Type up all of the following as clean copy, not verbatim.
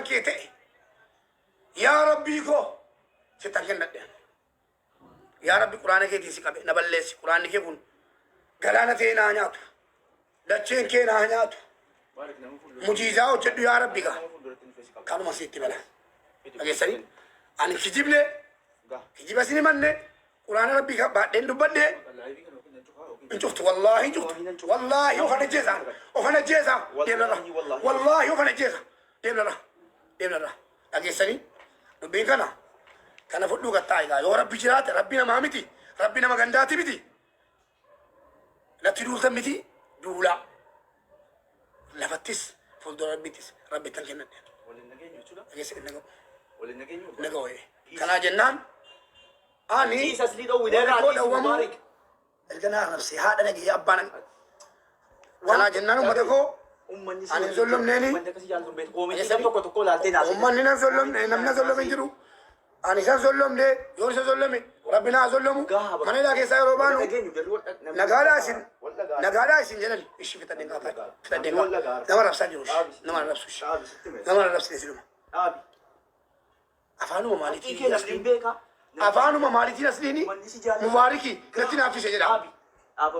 kan kee ta'e yaa Rabbii koo sittan kennadhe. Yaa Rabbi, quraana keetiin si qabe, na balleessi. Quraanni kee kun galaana ta'ee naa nyaatu. Dacheen kee naa nyaatu. Mujiizaa hojjedhu yaa Rabbi gaa. Kanuma sitti bala. Dhageessanii? Ani kijibne, kijiba isin himanne, quraana Rabbii kan baadheen dubbadhe hin cuftu. Wallaahi hin cuftu. Wallaahi ofan ajjeesa. Ofan ajjeesa. Deemnarra. Wallaahi ofan ajjeesa. Deemnarra. Deemnarra. Dhageessanii? Dubbiin kana kana fudhuu gattaa egaa yoo Rabbi jiraate, Rabbi namaa miti. Rabbi nama gandaati miti. Natti duultan miti, duulaa. Lafattis fuuldura Rabbiittis Rabbittan kennadhe. Dhageessa, inni ga'u. Inni ga'u. Kanaa jennaan ani warri koo dhawwamuu erga na arrabsee haadha nagee abbaa nagee. Kanaa jennaan uummata koo ani hin zollomneeni. Uummanni nan zollomne, namni na zollome hin jiru. Ani isan zollomne, yoon isa zollome Rabbi naa zollomu. Mana hidhaa keessaa yeroo baanu nagaadhaa isin, nagaadhaa isin jedhan. Ishi fixadheen qaataa fixadheen qaa nama rabsaa jiru, ishi nama arrabsu, ishi nama arrabsine siluma. Afaanuma maaliitiin asliin, afaanuma maaliitiin asliini Mubaariki natti naaffise jedha.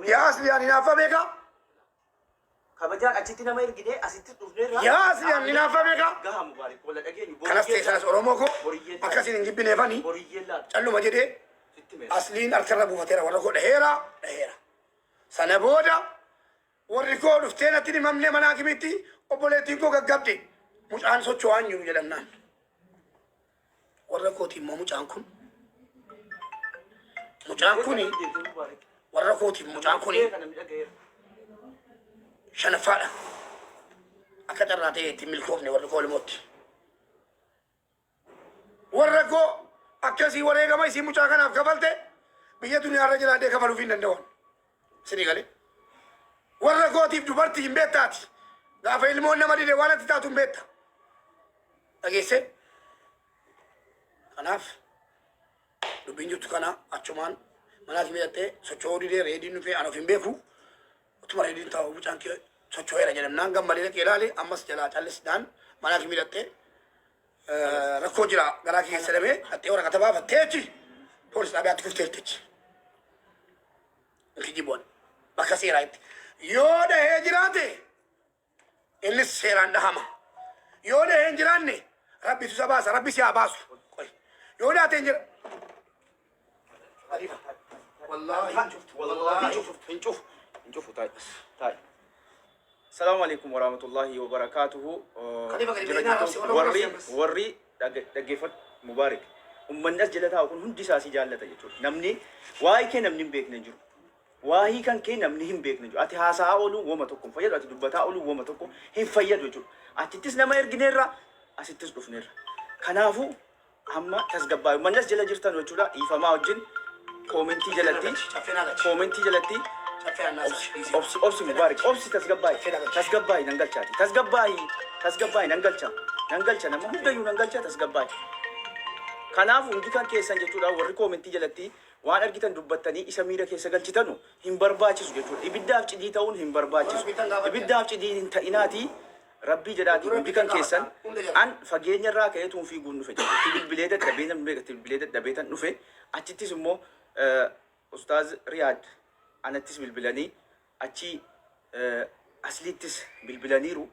Yaa asli, ani naaffa beekaa. Kabajaan achitti nama ergine, asitti dhufneerra. Yaa asli, ani naaffa beekaa. Gaha Mubaarik, walla dhageenyu. Kanas ta'e sanas, Oromoo koo, akkasiin hin jibbineefani calluma jedhee asliin harkarra buufateera, warra koo dhaheera dhaheera. Sana booda warri koo dhuftee natti himamne, mana hakimiitti obboleettiin koo gaggabde, mucaan socho'aa hin jiru jedhamnaan. Warra kooti immoo mucaan kuni warra kootiif mucaan kuni shanaffaadha. Akka carraa ta'e ittiin milkoofne warri koo ilmootti. Warra koo akkasii wareegama isii mucaa kanaaf kafalte biyya duniyaarra jiraadhee kafaluuf hin danda'an. Isinii galee. Warra kootiif dubartii hin beektaati. Gaafa ilmoon nama dide waan ati taatu hin beekta. Dhageessee? Kanaaf dubbiin jirtu kana, achumaan mana hakimii dhattee socho'uu didee, reediin dhufee, an of hin beeku. Utuma reediin taa'u mucaan kee socho'eera jedhamnaan gammadee dhaqee ilaale, ammas jalaa callisnaan mana hakimii dhattee rakkoo jira garaa kee keessa dhabee dhattee waraqata baafattee achi poolis xaabiyaatti kufteerti achi. Kijiboon bakka seeraa itti yoo dhahee jiraate innis seeraan dhahama. Yoo dhahee hin jiraanne Rabbitu isa baasa, Rabbi si haa baasu. Qoy. Yoo dhaate hin jira. Wallaahi hin cuftu. Wallaahi hin cuftu. Hin cufu. Hin cufu, taa'i. Taa'i. Salaamu alaikum warahmatullahi wabarakatuhu. Khalifa gadi Jira bahee naa jirtu rabsi, warra warri rabsi ammas. Warri dhaggeeffadhu Mubaarik. Ummanni as jala taa'u kun hundi isaa si jaallata jechuudha. Namni waa'ee kee namni hin beekne hin jiru. Waa'ee kan kee namni hin beekne hin jiru. Ati haasa'aa ooluu woma tokko hin fayyadu. Ati dubbataa ooluu woma tokko hin fayyadu jechuudha. Achittis nama ergineerra, asittis dhufneerra. Kanaafuu amma tasgabbaa'e. Uummanni as jala jirtan jechuudha. Dhiifamaa wajjin koomentii jalatti Caffee naa galchi. koomentii jalatti Caffee annaa isaa. Obsi, obsi Mubaarik, obsi, tasgabbaa'i, tasgabbaa'i, nan galchaati, tasgabbaa'i, tasgabbaa'i, nan galcha, nan galcha, nama hundayyuu nan galcha, tasgabbaa'i. Kanaaf hundi kan keessan jechuudha, warri koomentii jalatti waan argitan dubbattanii isa miira keessa galchitanu hin barbaachisu jechuudha. Ibiddaaf cidii ta'uun hin barbaachisu. Ibiddaaf cidii hin ta'inaatii, Rabbii jedhaatii, hundi kan keessan. An fageenya irraa ka'eetuun fiiguun dhufe jechuudha. Itti bilbilee dadhabee, namni beeka, itti bilbilee dadhabee tan dhufe. Achittis immoo Ustaaz Riyaad anattis bilbilanii, achi Asliittis bilbilaniiru.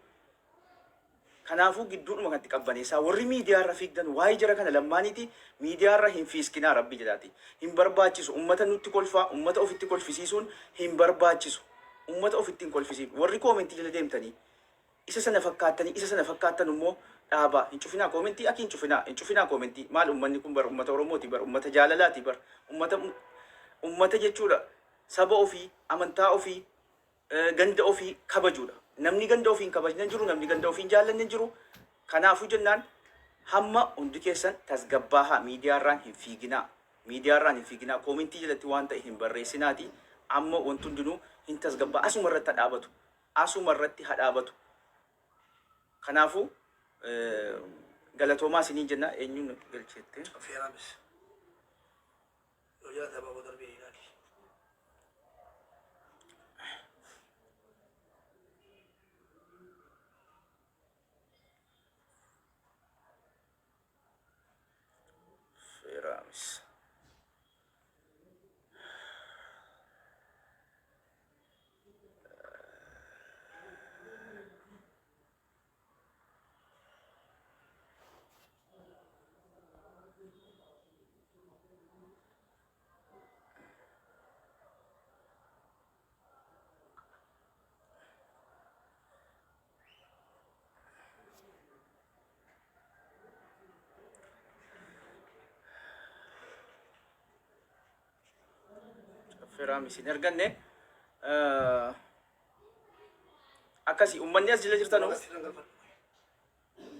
Kanaafuu gidduudhuma kanatti qabbaneessaa, warri miidiyaarra fiigdan waa'ee jara kana lammaaniiti miidiyaarra hin fiiskinaa, Rabbi jedhaati. Hin barbaachisu, ummata nutti kolfaa, ummata ofitti kolfisiisuun hin barbaachisu. Ummata ofitti hin kolfisiif. Warri koomentii jala deemtanii isa sana fakkaattanii isa sana fakkaattan immoo dhaabaa, hin cufinaa koomentii, akii hin cufinaa, hin cufinaa koomentii. Maal ummanni kun bar ummata Oromooti, bar ummata jaalalaati, bar ummata jechuudha, saba ofii, amantaa ofii, ganda ofii kabajuudha. Namni ganda ofii hin kabajne hin jiru, namni ganda ofii hin jaallanne hin jiru. Kanaafuu jennaan hamma hundi keessan tasgabbaahaa, miidiyaarraan hin fiiginaa. Miidiyaarraan hin fiiginaa, koomentii jalatti waan ta'e hin barreessinaati. Amma wanti hundinuu hin tasgabbaa, asuma irratti haa dhaabatu. Asuma irratti haa dhaabatu. Kanaafuu galatoomaa isiniin jenna, eenyuun galcheette. Affeeraanis. Yoo jiraate abaaboo darbee ilaali. Caffeeraamis. Caffeeraamis hin erganne. Akkasi uummanni as jala jirtanu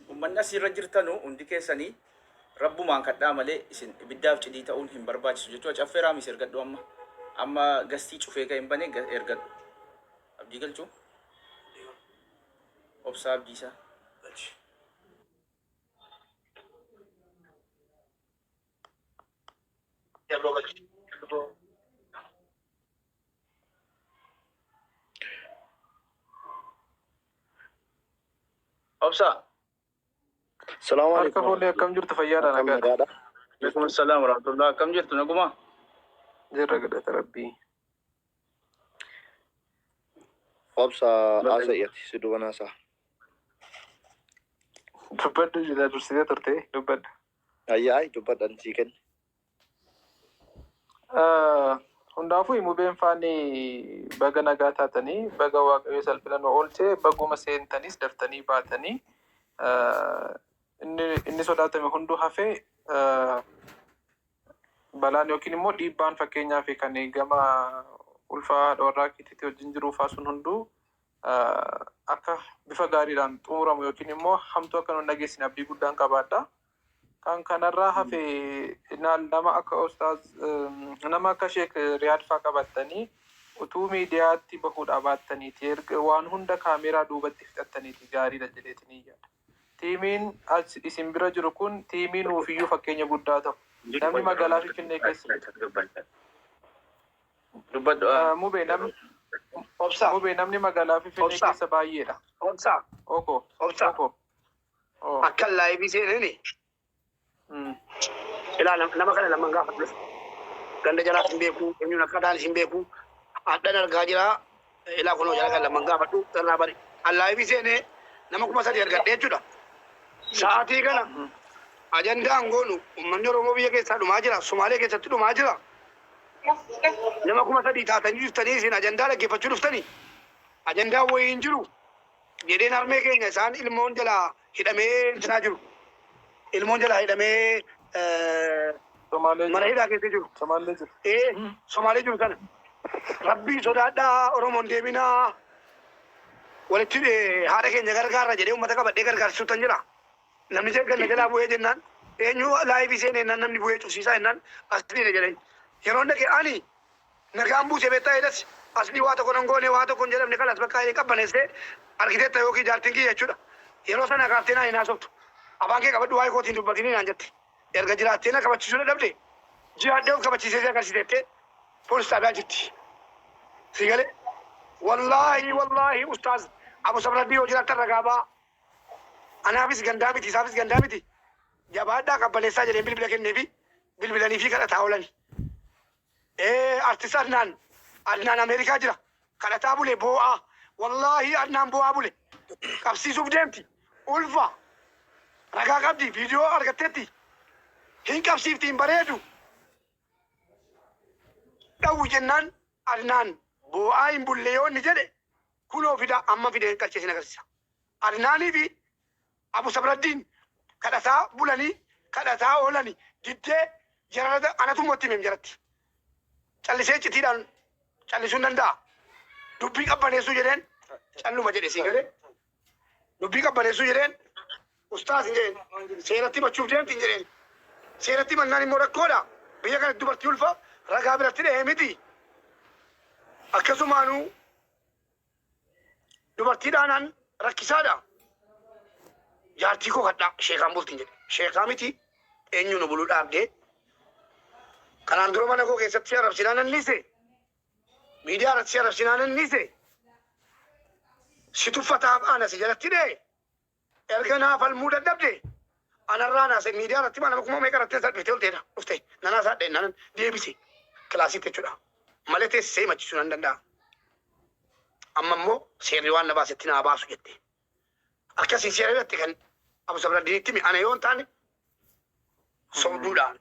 uummanni as irra jirtanu hundi keessanii rabbumaan kadhaa malee isin ibiddaaf cidii ta'uun hin barbaachisu jechuudha. Caffeeraamis ergadhu amma. Amma gastii cufee kan hin bane ergadhu. Abdii galchuu. Obsaa Abdiisaa. Galchi. Yeroo galchi. Obsaa. Salaamu Harka alaikum fuunee akkam jirtu fayyaadha Akkam nagaadha. nagaadha? Alaikum salaam warahmatullah. Akkam jirtu naguma? Jirra galata rabbii. Obsa haasa'eeti si duuba naasaa. Dubbadhu jila dursitee turte dubbadhu. Ayyaa ay dubbadhan sii kenne. Hundaafuu mubeen faani baga nagaa taatanii baga waaqayyo salphina nu oolche baguma seentanis daftanii baatanii inni inni sodaatame hunduu hafee balaan yookiin immoo dhiibbaan fakkeenyaaf kan gama ulfaa haadha warraa keetiitii wajjin jiruu faa sun hunduu akka bifa gaariidhaan xumuramu yookiin immoo hamtuu akka nu hin dhageessine abdii guddaan qabaadha. Kan kanarraa hafe nama akka ustaaz nama akka Sheek Riyaad faa qabattanii utuu miidiyaatti bahuudhaa baattaniiti erga waan hunda kaameeraa duubatti fixattaniiti gaariidha jedheetiin yaada. Tiimiin as isin bira jiru kun tiimii nuufiyyuu fakkeenya guddaa ta'u. Namni magaalaa Finfinnee keessa Dubbadhu. Mubee namni Obsa. Mubee namni magaalaa Finfinnee Obsa. keessa baay'eedha. Obsa. Oko. Obsa. Oko. Oh. Akka live seenani ilaa nama kana lamaan gaafa dhufu. Ganda jalaas hin beeku, eenyuun akka ta'an hin beeku. Hadhan argaa jira. Ilaa kunoo jala kan lamaan gaafadhu irraa bari. An live seenee nama 3000 argadhe jechuudha. Sa'aatii kana ajandaan goonu uummanni Oromoo biyya keessaa dhumaa jira. Sumaalee keessatti dhumaa jira. Nama 3000 taatanii dhuftanii isin ajandaa dhaggeeffachuu dhuftanii. Ajandaan wayii hin jiru. Jedheen harmee keenya isaan ilmoon jalaa hidhamee jiraa jiru. Ilmoon jalaa hidhamee Somaalee mana jiru. hidhaa keessa jiru. Somaalee jiru. Ee Somaalee jiru sana. Rabbii sodaadhaa Oromoon deebinaa walitti haadha keenya gargaarra jedhee uummata qabadhee gargaarsisuutan jira. Namni ganna jalaa bu'ee jennaan eenyu live seenee jennaan namni bu'ee cufsiisaa jennaan asliidha jedheen. Yeroo dhaqe ani nagaan buuse beektaa jedhas aslii waa tokko nan goone waa tokko hin jedhamne kalas bakka inni qabbaneessee argiteetta yookiin jaartiin kiyya jechuudha. Yeroo sana kaaftee naan hin haasoftu. Afaan kee qabadhu waa'ee kootiin dubbatinii naan jette. Erga jiraattee na kabachiisuu dadhabde jiraadhee of kabachiisee si agarsiisettee poolis xaabiyaa jirti. Si galee wallaahi wallaahi ustaaz Abu Sabradii yoo jiraattan ragaa ba'aa. Anaafis gandaa miti isaafis gandaa miti. Jabaadhaa qabbaneessaa jedheen bilbila kenneefi bilbilanii fi kadhataa oolani. Artist Adnaan Adnaan Ameerikaa jira. Kadhataa bule boo'aa. Wallaahi Adnaan boo'aa bule. Qabsiisuuf deemti. Ulfa. Ragaa qabdi. Viidiyoo argatteetti. Hin qabsiifti hin bareedu. Dhawwi jennaan Adnaan boo'aa hin bulle yoo inni jedhe kunoo fida amma fidee galchee sin agarsiisa. Adnaanii fi Abu Sabraddiin kadhataa bulanii kadhataa oolani diddee jararata anatu immoo itti himem jaratti. Callisee citiidhaan callisuu hin danda'a. Dubbii qabbaneessuu jedheen calluma jedhe sii galee. Dubbii qabbaneessuu jedheen ustaas hin jedheen seeratti himachuuf deemti hin jedheen. Seeratti himannaan immoo rakkoodha. Biyya kanatti dubartii ulfa ragaa biratti dhahee miti. Akkasumaanuu dubartii dhaanaan rakkisaadha. Jaartii koo kadhaa sheekaan bultiin jedhe. Sheekaa miti eenyu nu buluu dhaabdee. Kanaan dura mana koo keessatti si arrabsinaan nan dhiise. Miidiyaa irratti si arrabsinaan nan dhiise. Si tuffataaf ana si jalatti dhee. Erga naa falmuu dadhabde. Anarraa naase miidiyaa irratti maa nama kuma meeqa irratti salphiftee olteedha dhufte nan haasaadhe nan deebise kilaasiitti jechuudha. Malee teessisee himachiisuu nan danda'a. Amma immoo seerri waan na baasetti naa baasu jette. Akkasiin seera irratti kan Abu Sabraddiinitti himi ana yoo hin taane sobduudhaan.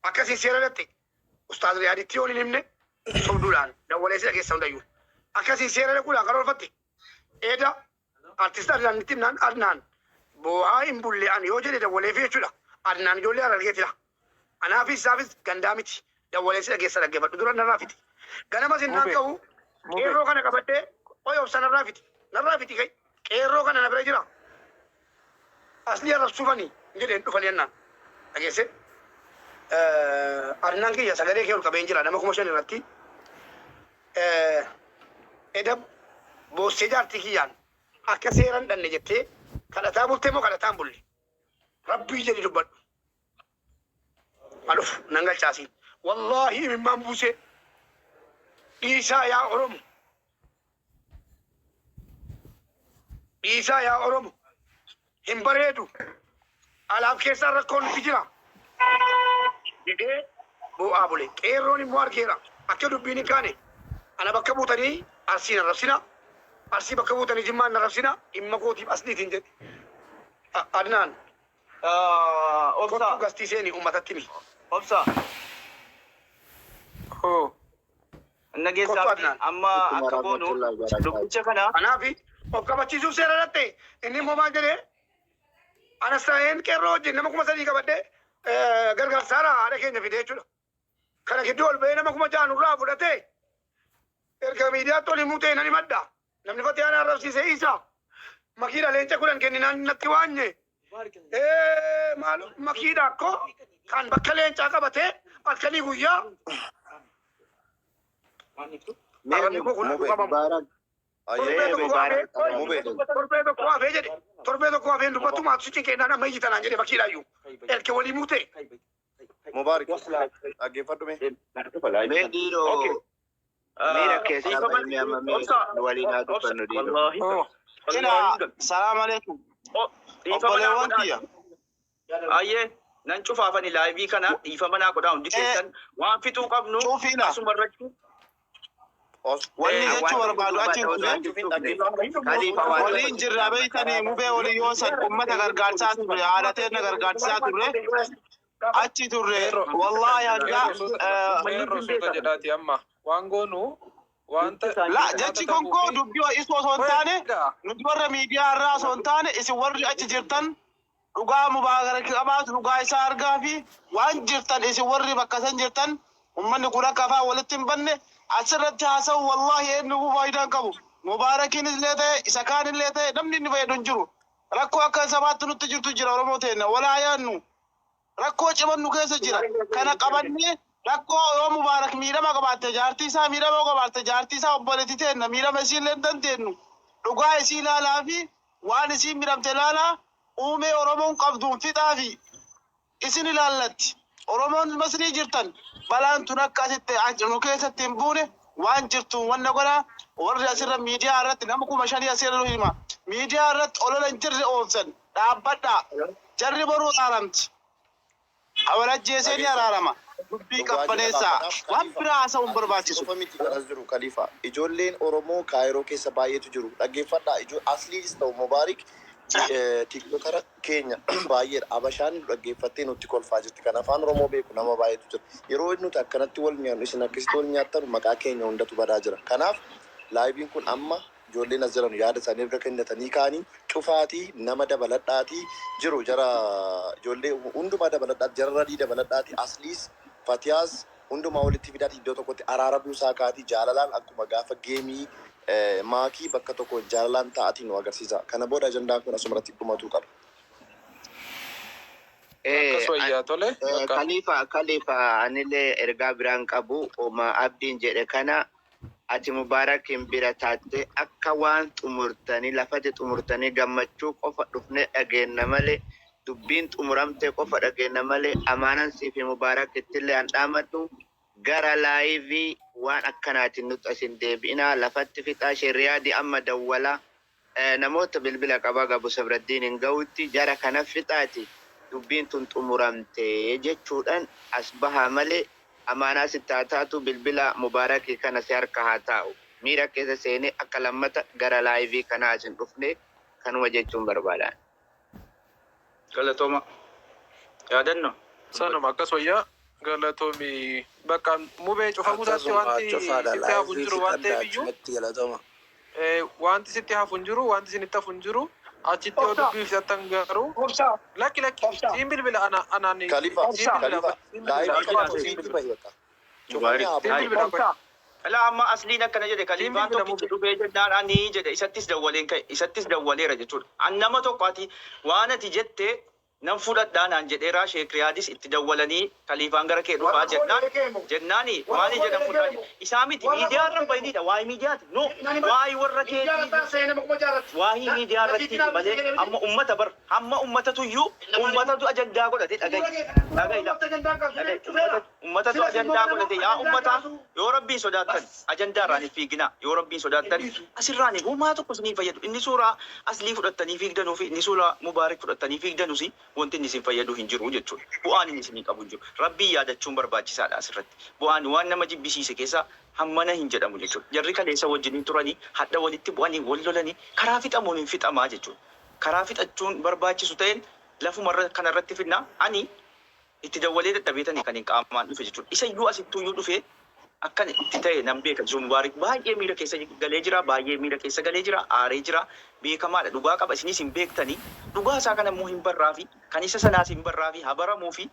Akkasiin seera irratti Ustaaz Riyaaditti yoo hin himne sobduudhaan dawwalee si dhageessa hundayyuu. Akkasiin seera dhaquudhaan karoorfatte eda Artist Adnaanitti himnaan Adnaan boohaa hin bulle ani yoo jedhe dawwaleefii jechuudha. Adnaan ijoollee Harargeetidha. Anaafis isaafis gandaa miti. Dawwalee si dhageessa dhaggeeffadhu dura narraa fixi. Ganama sinnaan Mube. ka'u Mube. qeerroo kana qabadhee qoy obsa narraa fixi. Narraa fixi ka'i. Qeerroo kana na bira jira. Aslii arrabsuufani jedheen dhufanii jennaan. Dhageesse? Adnaan kiyya sagalee kee ol qabeen jira nama 5000 irratti. Eda boossee jaartii kiyyaan akka seera hin dhanne jettee kadhataa bultee moo kadhataa hin bulle? Rabbii jedhi dubbadhu. Ha dhufu nan galchaa siin. Wallaahi imimmaan buusee dhiisaa yaa Oromo. Dhiisaa yaa Oromo. Hin bareedu. Alaaf keessaan rakkoon nutti jira. Jedhee boo'aa bule. Qeerroon immoo argeera. Akka dubbiin hin kaane. Ana bakka buutanii Arsii hin arrabsinaa. Arsii bakka buutanii Jimmaa hin arrabsinaa. Dhimma kootiif asliitiin jedhe. Adnaan. Obsa. Kottu gastii seeni uummatatti himi. Obsa. Hoo. Nageessaa Kottu miti Adnaan. amma Alaikum akka goonu warahmatullahi wabarakatuh. dubbicha kana Kanaaf of kabachiisuuf seera dhatte inni immoo maal jedhee anas ta'een qeerroo wajjin nama 3000 qabadhee gargaarsaara haadha keenya fide jechuudha. Kana gidduu ol ba'ee nama 6000 nurraa fudhatee erga miidiyaatti ol himuu ta'e nan himadha. Namni Fatihaan arrabsiise isa. Makiidha leenca 10 kenninaan natti waanye. Maal makiidha akkoo kan bakka leencaa qabatee halkanii guyyaa Mee arrabni koo kun Mube qabamu. Mubarak Torbee Ayyee tokko hafee Mubarak Mube torbee tokko hafee jedhe torbee tokko hafee dubbatu maatu si cinqeennaan amma iyyi tanaan jedhe makiidhaayyuu. Erga walii muutee. Mubarak dhaggeeffadhu mee. Mee dhiiroo miira keessaa Dhiifama bahimee amma mee obsa nu waliin haa obsa dubbannu dhiiroo. wallaahi Hoo. Ila wallaahi salaam alaikum. Dhiifama naa Obboleewwan godhaa. kiyya. Ayyee nan cufaafani laayivii kana dhiifama naa godhaa hundi Eh, keessan waan fixuu qabnu cufiina. asuma irratti Wanni eh, jechuu Waan barbaadu dubbata achi hin osoo dhufe. hin cufne. Khalifa waan tokko Waliin jirra beeytanii mubee walii yoo san ummata gargaarsaa turre haadha teenna gargaarsaa turre achi turre Qeerroo. wallaahi hanga Qeerroo suuta qeerroo suuta jedhaati amma waan goonu wanta la furmaata jechi ta'uu konkoo fi dubbii ho'isuu osoo hin taane Egaa nuti warra miidiyaa irraa osoo hin taane isin warri achi jirtan dhugaa mubaarak qabaatu dhugaa isaa argaa fi waan jirtan isin warri bakka san jirtan ummanni kun akka afaan walitti hin banne asirratti haasa'u wallaahi eenyuufuu faayidaa hin qabu. Mubaarakiin illee ta'e isa kaan illee ta'e namni inni fayyadu hin jiru. Rakkoo akka sabaatti nutti jirtu jira Oromoo teenna walaa yaannu. Rakkoo ciman nu keessa jira. Kana qabannee rakkoo yoo Mubaarak miidhama qabaatte jaartii isaa miidhama yoo qabaatte jaartii isaa obboleettii teenna miidhama isii illee hin dandeennu. Dhugaa isii ilaalaa fi waan isiin miidhamte ilaalaa uumee Oromoon qabduun fixaa fi isin ilaallatti. Oromoon Masrii jirtan balaan tun akka asitti nu keessatti hin buune waan jirtuun wanna godhaa warri asirra miidiyaa irratti nama 5000 asirra nu hima. Miidiyaa irratti olola hin jirre oofsan dhaabbadhaa. Jarri boruu araaramti. Wal ajjeesee ni Dhageessan. araarama. Dubbii Dhugaa jira qabbaneessaa. kanaaf Waan Khalifa biraa haasa'uun ani si barbaachisu. qofa miti kan as jiru Khalifa. Ijoolleen Oromoo Kaayiroo keessa baay'eetu jiru. Dhaggeeffadhaa. Asliis ta'u Mubaarik tiktokara keenya baay'eedha. Abashaan nu dhaggeeffattee nutti kolfaa jirti. Kan afaan Oromoo beeku nama baay'eetu jira. Yeroo nuti akkanatti wal nyaannu isin akkasitti wal nyaattan maqaa keenya hundatu badaa jira. Kanaaf laayiviin kun amma ijoolleen as jiran yaada isaanii erga kennatanii ka'anii cufaatii nama dabaladhaatii jiru jara ijoollee hundumaa dabaladhaati jara radii dabaladhaati asliis fatiyaas hundumaa walitti fidaati iddoo tokkotti araara buusaa kaatii jaalalaan akkuma gaafa geemii maakii bakka tokko jaalalaan ta'atii nu agarsiisa. Kana booda ajandaan kun asumarratti dhumatuu qaba. Akkas wayyaa tole bakka. Khalifa Khalifa anillee ergaa biraan qabu oma abdiin jedhe kana ati Mubaarakin bira taatte akka waan xumurtanii lafatti xumurtanii gammachuu qofa dhufne dhageenna malee dubbiin xumuramte qofa dhageenna malee amaanan sii fi Mubaarak ittillee an dhaamadhu gara laayivii waan akkanaatiin nutti asin deebi'inaa lafatti fixaa sheriyaadi amma dawwala namoota bilbila qabaa gabu Sabraddiin hin ga'utti jara kana fixaati. Dubbiin tun xumuramte jechuudhan as bahaa malee amaanaa sitti haa taatu bilbila Mubaaraki kana si harka haa taa'u. Miira keessa seenee akka lammata gara live kanaa as hin dhufne kanuma jechuun barbaada. Galatooma. Yaadanno. Sanuma akkas wayyaa galatoomi bakka mubee cufamuu isaatti Akkasuma wanti cufaadha sitti hafu hin live jiru waan fixadha ta'eef iyyuu achumatti galatoma. Wanti sitti hafu hin jiru, wanti isinitti hafu hin jiru. Achitti yoo Obsa. dubbii fixattan garuu Obsa. Lakki lakki Obsa. siin bilbila ana anaan Khalifa, siin Obsa. bilbila Khalifa, siin bilbila live ulfaatu kana siin ofiitti bilbila bahi bakka. Cufamee Mubaarik. haa siin bahu. bilbila qoy Obsa. Ilaa amma asliin akkana jedhe siin kaliifaan bilbila tokkichi mubee. dhufee jennaan ani jedhe isattis dawwaleen ka'e isattis dawwaleera jechuudha. An nama tokko ati waan ati jette Nan fudhadhaa naan jedheeraa sheek riyaadis itti dawwalanii kaliifaan gara kee dhufaa Warra koo jennaan dhagee moo? jennaani Warra maali koo jedhan dhagee fudhaa moo? jedhe isaa miti Warra koo miidiyaa irra dhagee moo? bayiniidha waa'ee miidiyaati no Nani bar waa'ee warra miidiyaa keetii irratti seenee maquma jaarratti. waa'ee Na miidiyaa na irrattiiti fiitinaa malee miti jedhee amma miti. ummata bar hamma ummatatuyyuu ummatatu ajandaa godhate Fuula dhaga'i kee kana dura dhaga'i la ummata ajandaa kaasu dhaga'i cufeera. ummata ummatatu Silas immoo ajandaa ganama godhate yaa ajandaa ummataa kaasu yoo rabbiin sodaattan bas ajandaa irraan hin fiiginaa yoo rabbiin sodaattan hin dhiisu. asirraan homaa tokko isinii fayyadu inni suuraa Aslii fudhattanii fiigdanuu fi inni suuraa Mubaarik fudhattanii fiigdanusi wanti inni isin fayyadu hin jiru jechuudha. Bu'aan inni isinii qabu hin jiru. Rabbiin yaadachuun barbaachisaadha asirratti. Bu'aan waan nama jibbisiise keessaa hammana hin jedhamu jechuudha. Jarri kaleessa wajjiniin turanii hadha walitti bu'anii wal lolanii karaa fixamuun hin fixamaa jechuudha. Karaa fixachuun barbaachisu ta'een lafumarra kanarratti fidna. Ani itti dawwalee dadhabeetani kanin qaamaan dhufe jechuudha. Isayyuu asittuuyyuu dhufee akkan itti ta'e nan beeka jechuun Mubaarik baay'ee miira keessa galee jira, baay'ee miira keessa galee jira, aaree jira, beekamaadha, dhugaa qaba, isinis hin beektani. Dhugaa isaa kana immoo hin barraafi, kan isa sanaas hin barraafi, haa baramuufi.